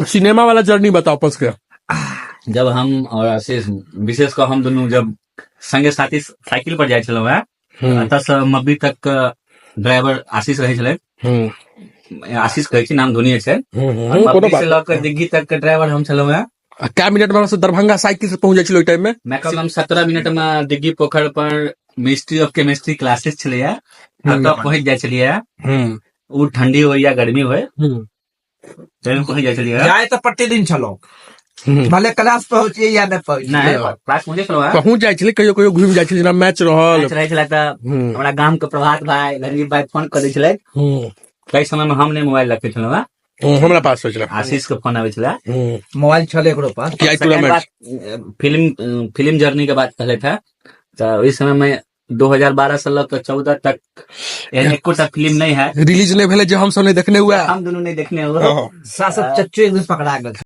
Cinema वाला journey बताओ अपन सबके। जब हम और आशीष, विशेष कऽ हम दुनू जब संगे साथी साइकिल पर जाइ छलहुँ हेँ, एतऽ से मब्बी तक ड्राइवर आशीष रहै छलै। आशीष कहै छी, नाम धोनी छै। कोनो मब्बी बात से लऽ कऽ दिग्गी तक के ड्राइवर हम छलहुँ हेँ। आ कै मिनट में हमरा सब दरभंगा साइकिल से पहुंच जाइ छलै ओहि टाइम में? मैक्सिमम 17 मिनट में दिग्गी पोखर पर मिनिस्ट्री ऑफ केमिस्ट्री क्लासेस छलैया, ओतऽ पहुंच जाइ छलियै। ओ ठंडी हो या गर्मी होय, ट्रेन पहुंच जाइ छलियै। जाय तऽ प्रतिदिन छलहुँ, भले क्लास पहुँचिए या नहि पहुँचिए। नहि, क्लास पहुंचे छलहुँ हेँ। पहुंच जाइ छलै, कहियो कहियो घुमि जाइ छलै, जेना मैच रहल। मैच रहै छलै तऽ हमरा गाम के प्रभात भाई, रंजीत भाई फोन करै छलै। ताहि समय में हम नहि मोबाइल रखै छलहुँ हेँ। हमरा पास होइ छलै। आशीष के फोन आबै छलै। मोबाइल छलै एकरो पास। कि आइ सेकंड टूर्नामेंट बात, फिल्म फिल्म जर्नी के बात कहले थे, तऽ ओहि समय में 2012 से लऽ कऽ 14 तक एहन एकोटा फिल्म नहीं है रिलीज नहीं भेलै जे हम सब नहीं देखने हुआ। हम दोनों नहीं देखने हुए। हाँ। सास चच्चू एक दिन पकड़ा गेल।